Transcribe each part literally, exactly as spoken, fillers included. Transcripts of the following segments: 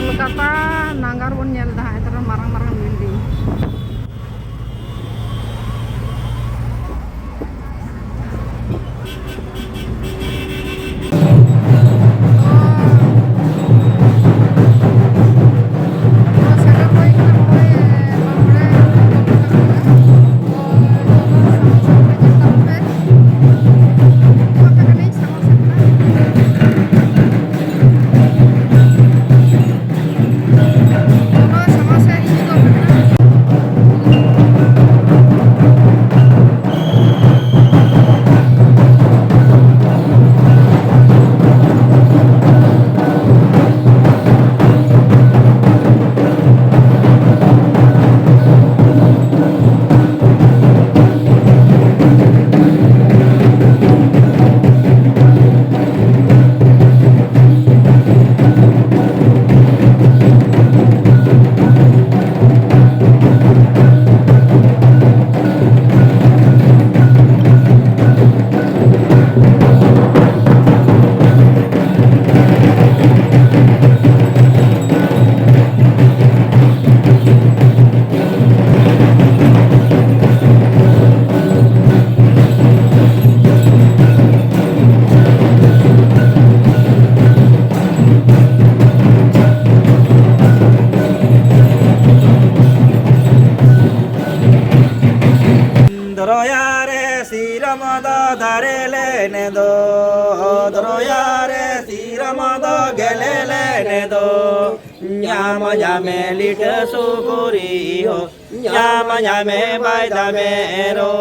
ᱠᱳᱞᱠᱟᱛᱟ ᱱᱟᱜᱟᱨ ᱵᱚᱱ ᱧᱮᱞ ᱮᱫᱟ ᱦᱟᱸᱜ, ᱱᱮᱛᱟᱨ ᱢᱟᱨᱟᱝ ᱢᱟᱨᱟᱝ building᱾ ᱥᱮᱴᱮᱨ ᱦᱩᱭ ᱠᱟᱱᱟ ᱱᱚᱜᱼᱚᱭ ᱵᱟᱸᱠᱩᱲᱟ ᱮᱭᱟᱨᱯᱳᱨᱴ᱾ ᱧᱮᱞ ᱛᱟᱵᱚᱱ ᱯᱮ᱾ ᱟᱯᱮ ᱠᱟᱹᱴᱤᱡ ᱥᱟᱢᱟᱝ ᱥᱮᱫ ᱨᱮ᱾ ᱫᱚᱨᱭᱟ ᱨᱮ ᱥᱤᱨᱚᱢ ᱫᱚ ᱫᱟᱨᱮ ᱞᱮᱱᱮ ᱫᱚ, ᱫᱚᱨᱭᱟ ᱨᱮ ᱥᱤᱨᱚᱢ ᱫᱚ ᱜᱮᱞᱮ ᱞᱮᱱᱮ ᱫᱚ, ᱧᱟᱢ ᱧᱟᱢᱮ ᱞᱤᱴᱟᱹ ᱥᱩᱠᱨᱤ ᱦᱚᱸ, ᱧᱟᱢ ᱧᱟᱢᱮ ᱵᱟᱭ ᱫᱟᱢᱮ ᱨᱚ᱾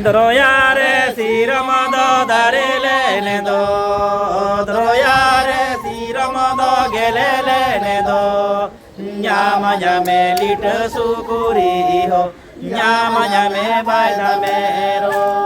ᱫᱚᱨᱭᱟ ᱨᱮ ᱥᱤᱨᱚᱢ ᱫᱚ ᱫᱟᱨᱮ ᱞᱮᱱᱮ ᱫᱚ, ᱫᱚᱨᱭᱟ ᱨᱮ ᱥᱤᱨᱚᱢ ᱫᱚ ᱜᱮᱞᱮ ᱞᱮᱱᱮ ᱫᱚ, ᱧᱟᱢᱟ ᱧᱟᱢᱮ ᱞᱤᱴᱟᱹ ᱥᱩᱠᱨᱤ ᱦᱚᱸ, ᱧᱟᱢᱟ ᱧᱟᱢᱮ ᱵᱟᱭᱫᱟ ᱢᱮᱨᱚᱢ᱾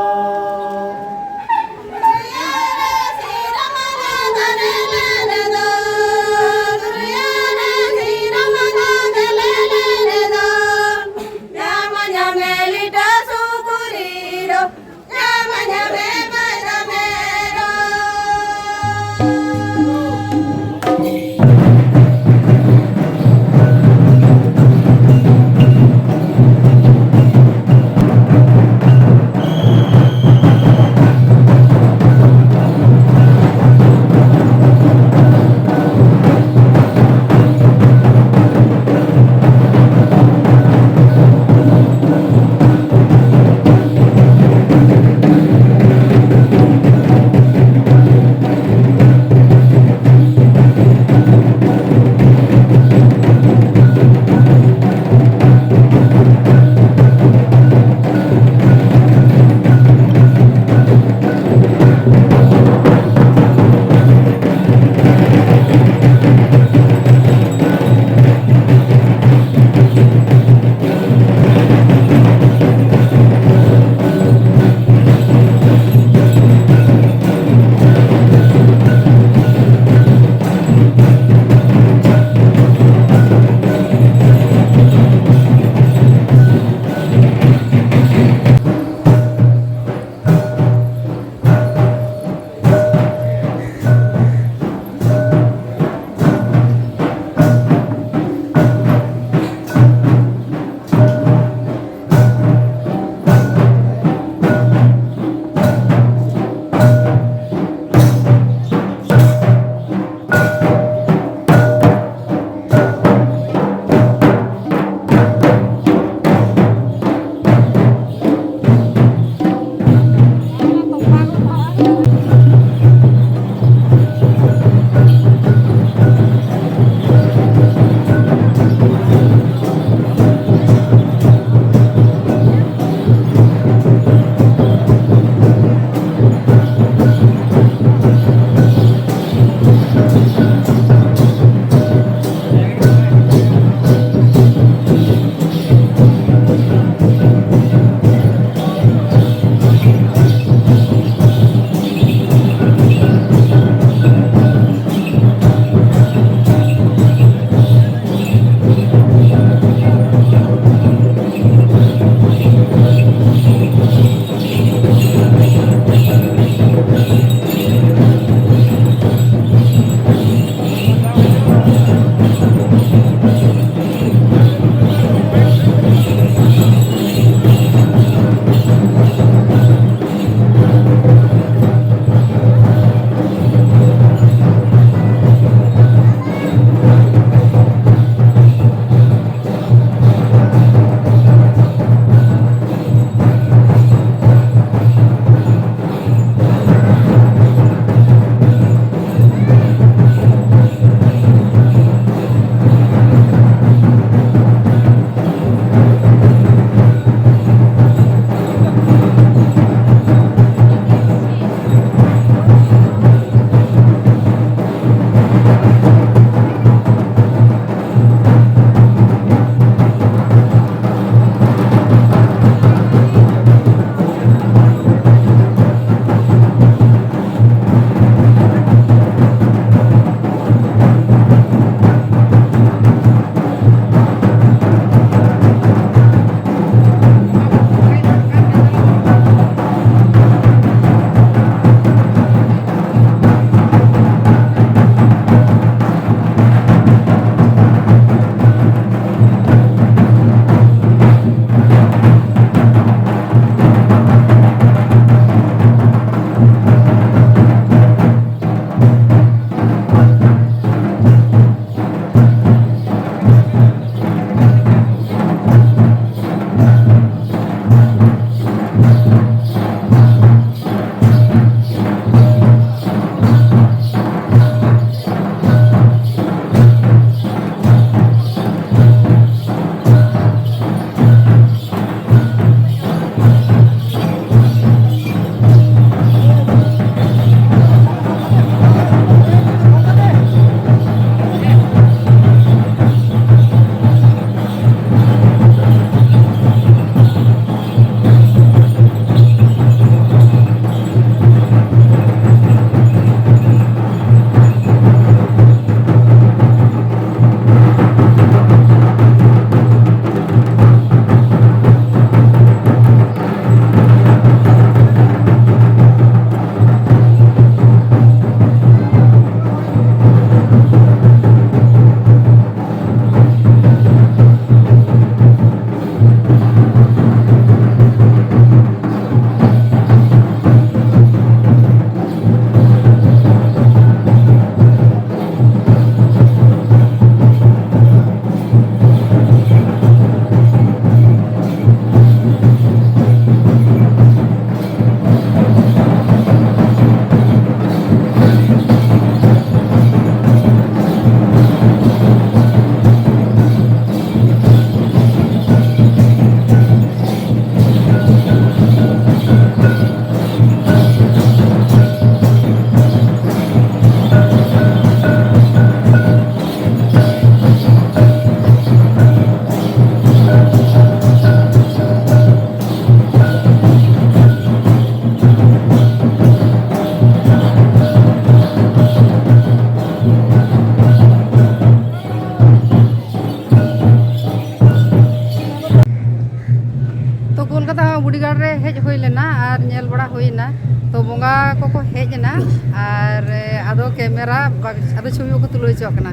ᱧᱮᱞ ᱵᱟᱲᱟ ᱦᱩᱭᱱᱟ᱾ ᱛᱚ ᱵᱚᱸᱜᱟ ᱠᱚᱠᱚ ᱦᱮᱡ ᱮᱱᱟ, ᱟᱨ ᱟᱫᱚ ᱠᱮᱢᱮᱨᱟ ᱵᱟ-, ᱟᱫᱚ ᱪᱷᱚᱵᱤ ᱵᱟᱠᱚ ᱛᱩᱞᱟᱹᱣ ᱦᱚᱪᱚᱣᱟᱜ ᱠᱟᱱᱟ᱾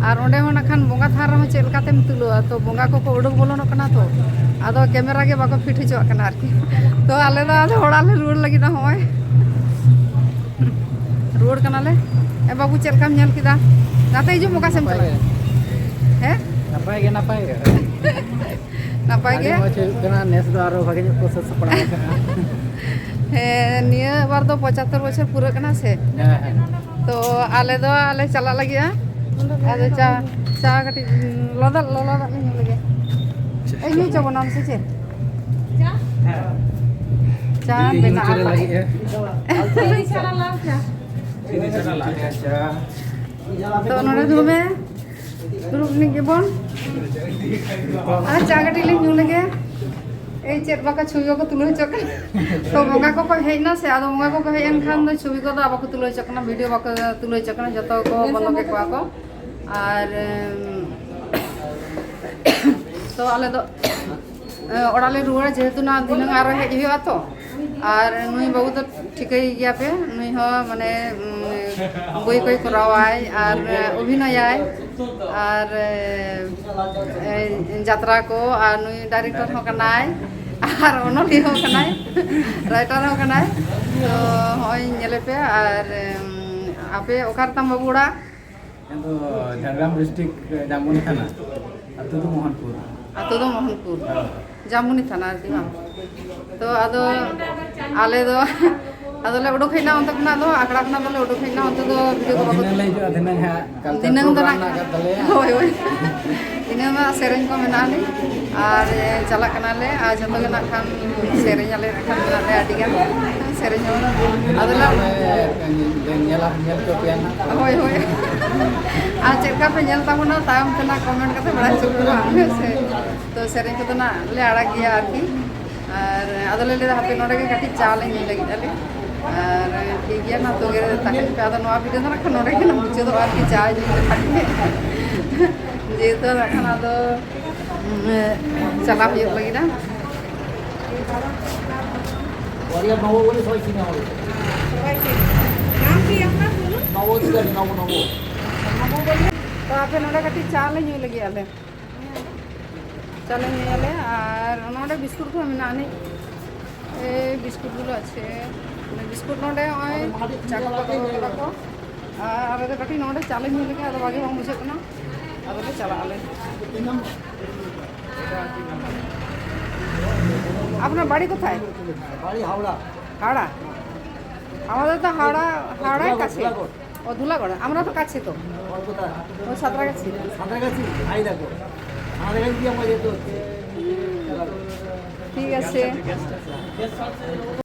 ᱟᱨ ᱚᱸᱰᱮ ᱦᱚᱸ ᱱᱟᱜ ᱠᱷᱟᱱ ᱵᱚᱸᱜᱟ ᱛᱷᱟᱱ ᱨᱮᱦᱚᱸ ᱪᱮᱫ ᱞᱮᱠᱟᱛᱮᱢ ᱛᱩᱞᱟᱹᱣᱟ? ᱛᱚ ᱵᱚᱸᱜᱟ ᱠᱚᱠᱚ ᱩᱰᱩᱠ ᱵᱚᱞᱚᱱᱚᱜ ᱠᱟᱱᱟ, ᱛᱚ ᱟᱫᱚ ᱠᱮᱢᱮᱨᱟ ᱜᱮ ᱵᱟᱠᱚ ᱯᱷᱤᱴ ᱦᱚᱪᱚᱣᱟᱜ ᱠᱟᱱᱟ ᱟᱨᱠᱤ᱾ ᱛᱚ ᱟᱞᱮ ᱫᱚ ᱟᱫᱚ ᱚᱲᱟᱜ ᱞᱮ ᱨᱩᱣᱟᱹᱲ ᱞᱟᱹᱜᱤᱫ ᱱᱚᱜᱼᱚᱭ᱾ ᱨᱩᱣᱟᱹᱲ ᱠᱟᱱᱟᱞᱮ᱾ ᱮ ᱵᱟᱹᱵᱩ, ᱪᱮᱫ ᱞᱮᱠᱟᱢ ᱧᱮᱞ ᱠᱮᱫᱟ? ᱜᱟᱛᱮ ᱦᱤᱡᱩᱜ ᱢᱮ, ᱚᱠᱟ ᱥᱮᱫ ᱮᱢ ᱱᱟᱯᱟᱭ ᱪᱟᱞᱟᱜᱼᱟ? ᱜᱮ᱾ ᱦᱮᱸ? ᱱᱟᱯᱟᱭ ᱜᱮ, ᱱᱟᱯᱟᱭ ᱜᱮ᱾ ᱱᱟᱯᱟᱭ ᱟᱹᱰᱤ ᱜᱮ? ᱢᱚᱡᱽ ᱦᱩᱭᱩᱜ ᱠᱟᱱᱟ, ᱱᱮᱥ ᱫᱚ ᱟᱨᱚ ᱵᱷᱟᱜᱮ ᱧᱚᱜ ᱠᱚ ᱥᱟᱹᱛ ᱥᱟᱯᱲᱟᱣ ᱠᱟᱜᱼᱟ᱾ ᱦᱮᱸ, ᱱᱤᱭᱟᱹ ᱵᱟᱨ ᱫᱚ ᱯᱚᱸᱪᱟᱛᱛᱳᱨ ᱵᱚᱪᱷᱚᱨ ᱯᱩᱨᱟᱹᱜ ᱠᱟᱱᱟ ᱥᱮ᱾ ᱦᱮᱸ, ᱦᱮᱸ᱾ ᱛᱚ ᱟᱞᱮ ᱫᱚ ᱟᱞᱮ ᱪᱟᱞᱟᱜ ᱞᱟᱹᱜᱤᱫᱼᱟ᱾ ᱟᱫᱚ ᱪᱟ, ᱪᱟ ᱠᱟᱹᱴᱤᱡ, ᱞᱚᱞᱚ ᱫᱟᱜ, ᱞᱚᱞᱚ ᱫᱟᱜ ᱞᱮ ᱧᱩ ᱞᱮᱜᱮ᱾ ᱟᱪᱪᱷᱟ᱾ ᱮᱭ, ᱧᱩ ᱦᱚᱪᱚ ᱵᱚᱱᱟᱢ ᱥᱮ ᱪᱮᱫ? ᱪᱟ ᱡᱩᱫᱤ ᱧᱩ ᱢᱮᱱᱟᱜᱼᱟ ᱦᱚᱪᱚ ᱞᱮ ᱛᱟᱦᱚᱞᱮ᱾ ᱞᱟᱹᱜᱤᱫ ᱮ᱾ ᱪᱤᱱᱤ ᱪᱷᱟᱲᱟ ᱞᱟᱞ ᱪᱟ᱾ ᱪᱤᱱᱤ ᱪᱷᱟᱲᱟ ᱞᱟᱞ ᱪᱟ᱾ ᱛᱚ ᱱᱚᱰᱮ ᱫᱩᱲᱩᱵ ᱢᱮ᱾ ᱫᱩᱲᱩᱵ ᱮᱱ ᱜᱮᱵᱚᱱ᱾ ᱟᱨ ᱪᱟ ᱠᱟᱹᱴᱤᱡ ᱞᱮ ᱧᱩ ᱞᱮᱜᱮ᱾ ᱮᱭ ᱪᱮᱫ ᱵᱟᱠᱚ ᱪᱷᱚᱵᱤ ᱵᱟᱠᱚ ᱛᱩᱞᱟᱹᱣ ᱦᱚᱪᱚᱜ ᱠᱟᱱᱟ᱾ ᱛᱚ ᱵᱚᱸᱜᱟ ᱠᱚᱠᱚ ᱦᱮᱡ ᱮᱱᱟ ᱥᱮ, ᱟᱫᱚ ᱵᱚᱸᱜᱟ ᱠᱚᱠᱚ ᱦᱮᱡ ᱮᱱ ᱠᱷᱟᱱ ᱫᱚ ᱪᱷᱚᱵᱤ ᱠᱚᱫᱚ ᱵᱟᱠᱚ ᱛᱩᱞᱟᱹᱣ ᱦᱚᱪᱚᱜ ᱠᱟᱱᱟ, ᱵᱷᱤᱰᱤᱭᱳ ᱵᱟᱠᱚ ᱛᱩᱞᱟᱹᱣ ᱦᱚᱪᱚᱜ ᱠᱟᱱᱟ, ᱡᱚᱛᱚ ᱠᱚ ᱵᱚᱱᱫᱚ ᱠᱮᱫ ᱠᱚᱣᱟ ᱠᱚ᱾ ᱟᱨ, ᱮᱢ, ᱛᱚ ᱟᱞᱮ ᱫᱚ ᱮ, ᱚᱲᱟᱜ ᱞᱮ ᱨᱩᱣᱟᱹᱲᱟ, ᱡᱮᱦᱮᱛᱩ ᱱᱟᱜ ᱫᱷᱤᱱᱟᱹᱝ ᱟᱨᱚ ᱦᱮᱡ ᱦᱩᱭᱩᱜᱼᱟ ᱛᱚ᱾ ᱟᱨ ᱱᱩᱭ ᱵᱟᱹᱵᱩ ᱫᱚ ᱴᱷᱤᱠᱟᱹᱭ ᱜᱮᱭᱟ ᱯᱮ, ᱱᱩᱭ ᱦᱚᱸ ᱢᱟᱱᱮ, ᱩᱢ, ᱵᱳᱭ ᱠᱚᱭ ᱠᱚᱨᱟᱣᱟᱭ ᱟᱨ, ᱮ, ᱚᱵᱷᱤᱱᱚᱭᱟᱭ ᱟᱨ, ᱮ, ᱮ, ᱡᱟᱛᱨᱟ ᱠᱚ, ᱟᱨ ᱱᱩᱭ ᱰᱟᱭᱨᱮᱠᱴᱚᱨ ᱦᱚᱸ ᱠᱟᱱᱟᱭ ᱟᱨ ᱚᱱᱚᱞᱤᱭᱟᱹ ᱦᱚᱸ ᱠᱟᱱᱟᱭ, ᱨᱟᱭᱴᱟᱨ ᱦᱚᱸ ᱠᱟᱱᱟᱭ᱾ ᱛᱚ ᱦᱚᱸᱜᱼᱚᱭ ᱧᱮᱞᱮ ᱯᱮ᱾ ᱟᱨ, ᱮᱢ, ᱟᱯᱮ ᱚᱠᱟ ᱨᱮᱛᱟᱢ ᱵᱟᱹᱵᱩ ᱚᱲᱟᱜ? ᱤᱧ ᱫᱚ ᱡᱷᱟᱲᱜᱨᱟᱢ ᱰᱤᱥᱴᱨᱤᱠᱴ, ᱡᱟᱢᱵᱚᱱᱤ ᱛᱷᱟᱱᱟ, ᱟᱹᱛᱩ ᱫᱚ ᱢᱳᱦᱚᱱᱯᱩᱨ᱾ ᱟᱹᱛᱩ ᱫᱚ ᱢᱳᱦᱚᱱᱯᱩᱨ᱾ ᱦᱮᱸ᱾ ᱡᱟᱢᱵᱚᱱᱤ ᱛᱷᱟᱱᱟ ᱟᱨᱠᱤ ᱵᱟᱝ? ᱛᱚ ᱟᱫᱚ ᱟᱞᱮ ᱫᱚ, ᱟᱫᱚᱞᱮ ᱩᱰᱩᱠ ᱦᱮᱡ ᱮᱱᱟ ᱚᱱᱛᱮ ᱠᱷᱚᱱᱟᱜ ᱫᱚ, ᱟᱠᱷᱲᱟ ᱠᱷᱚᱱᱟᱜ ᱫᱚᱞᱮ ᱩᱰᱩᱠ ᱦᱮᱡ ᱮᱱᱟ, ᱚᱱᱛᱮ ᱫᱚ ᱵᱷᱤᱰᱤᱭᱳ ᱠᱚ ᱵᱟᱠᱚ ᱫᱷᱤᱱᱟᱹᱝ ᱞᱮ ᱦᱤᱡᱩᱜᱼᱟ, ᱫᱷᱤᱱᱟᱹᱝ ᱦᱟᱸᱜ ᱠᱟᱞᱪᱟᱨ ᱫᱷᱤᱱᱟᱹᱝ ᱫᱚ ᱯᱨᱳᱜᱨᱟᱢ ᱱᱟᱜ, ᱢᱮᱱᱟᱜ ᱟᱠᱟᱫ ᱛᱟᱞᱮᱭᱟ᱾ ᱦᱳᱭ, ᱦᱳᱭ᱾ ᱫᱷᱤᱱᱟᱹᱝ ᱫᱚ ᱱᱟᱜ ᱥᱮᱨᱮᱧ ᱠᱚ ᱢᱮᱱᱟᱜᱼᱟ ᱟᱹᱱᱤᱡ, ᱟᱨ ᱪᱟᱞᱟᱜ ᱠᱟᱱᱟᱞᱮ, ᱟᱨ ᱡᱚᱛᱚ ᱜᱮ ᱱᱟᱜ ᱠᱷᱟᱱ ᱥᱮᱨᱮᱧ ᱟᱞᱮ ᱱᱟᱜ ᱠᱷᱟᱱ ᱢᱮᱱᱟᱜ ᱞᱮᱭᱟ ᱟᱹᱰᱤ ᱜᱟᱱ᱾ ᱥᱮᱨᱮᱧ ᱦᱚᱸ᱾ ᱟᱫᱚ ᱱᱟᱜ ᱧᱮᱞᱟ, ᱧᱮᱞ ᱦᱚᱪᱚ ᱯᱮᱭᱟ ᱱᱟᱜ᱾ ᱦᱳᱭ, ᱦᱳᱭ᱾ ᱟᱨ ᱪᱮᱫ ᱞᱮᱠᱟ ᱯᱮ ᱧᱮᱞ ᱛᱟᱵᱚᱱᱟ, ᱛᱟᱭᱚᱢ ᱛᱮ ᱱᱟᱜ ᱠᱚᱢᱮᱱᱴ ᱠᱟᱛᱮ ᱵᱟᱲᱟᱭ ᱦᱚᱪᱚ ᱯᱮ ᱵᱟᱝ, ᱦᱮᱸ ᱥᱮ? ᱛᱚ, ᱥᱮᱨᱮᱧ ᱠᱚᱫᱚ ᱱᱟᱜ ᱞᱮ ᱟᱲᱟᱜ ᱜᱮᱭᱟ ᱟᱨᱠᱤ᱾ ᱟᱨ ᱟᱫᱚᱞᱮ ᱞᱟᱹᱭᱫᱟ, ᱦᱟᱯᱮ ᱱᱚᱰᱮ ᱜᱮ ᱠᱟᱹᱴᱤᱡ ᱪᱟ ᱞᱮ ᱧᱩ ᱞᱟᱹᱜᱤᱫ ᱟᱞᱮ᱾ ᱟᱨ ᱴᱷᱤᱠ ᱜᱮᱭᱟ, ᱱᱟᱜ ᱛᱚᱵᱮ ᱛᱟᱦᱮᱱ ᱯᱮ᱾ ᱟᱫᱚ ᱱᱚᱣᱟ ᱵᱷᱤᱰᱤᱭᱳ ᱫᱚ ᱱᱟᱜ ᱠᱷᱟᱱ ᱱᱚᱰᱮ ᱜᱮ ᱱᱟᱜ ᱢᱩᱪᱟᱹᱫᱚᱜᱼᱟ ᱟᱨᱠᱤ, ᱪᱟ ᱧᱩ ᱞᱮᱠᱷᱟᱱ ᱜᱮ᱾ ᱡᱮᱦᱮᱛᱩ ᱱᱟᱜ ᱠᱷᱟᱱ ᱟᱫᱚ, ᱩᱸ, ᱪᱟᱞᱟᱣ ᱦᱩᱭᱩᱜ ᱞᱟᱹᱜᱤᱫ ᱟ᱾ বাড়ি আর নব বলে সবাই চিনে আমাদের। সবাই চিনে। নাম কি আপনার বলুন? নব অধিকারী, নব, নব। নব বললে তো আপনি ওটা কাটি চা লে নিয়ে লেগে আলে। ᱪᱟᱞᱮ ᱧᱮᱞᱮ᱾ ᱟᱨ ᱱᱚᱰᱮ ᱵᱤᱥᱠᱩᱴ ᱠᱚᱦᱚᱸ ᱢᱮᱱᱟᱜᱼᱟ ᱟᱹᱱᱤᱡ᱾ ᱮ, ᱵᱤᱥᱠᱩᱴ ᱜᱩᱞᱳ ᱟᱪᱷᱮ᱾ ᱵᱤᱥᱠᱩᱴ ᱱᱚᱰᱮ ᱱᱚᱜᱼᱚᱭ ᱪᱟ ᱠᱚ ᱫᱚᱦᱚ ᱠᱟᱫᱟ ᱠᱚ᱾ ᱟᱨ ᱟᱞᱮ ᱫᱚ ᱠᱟᱹᱴᱤᱡ ᱱᱚᱰᱮ ᱪᱟᱞᱮ ᱧᱩ ᱞᱮᱜᱮ, ᱟᱫᱚ ᱵᱷᱟᱜᱮ ᱵᱟᱝ ᱵᱩᱡᱷᱟᱹᱜ ᱠᱟᱱᱟ᱾ ᱟᱫᱚ ᱞᱮ ᱪᱟᱞᱟᱜ ᱟᱞᱮ᱾ ᱟᱯᱱᱟᱨ ᱵᱟᱲᱤ ᱠᱚᱛᱷᱟᱭ? বাড়ি হাওড়া। হাওড়া? আমাদের তো হাওড়া, হাওড়ায় ধুলাগড়, কাছে। ধুলাগড়। ও, ধুলাগড়। আমরা তো কাছে তো। কলকাতা। ও, সাঁতরাগাছি। সাঁতরাগাছি? আই দেখো। সাঁতরাগাছি দিয়ে আমার যেতে হচ্ছে। ঠিক আছে।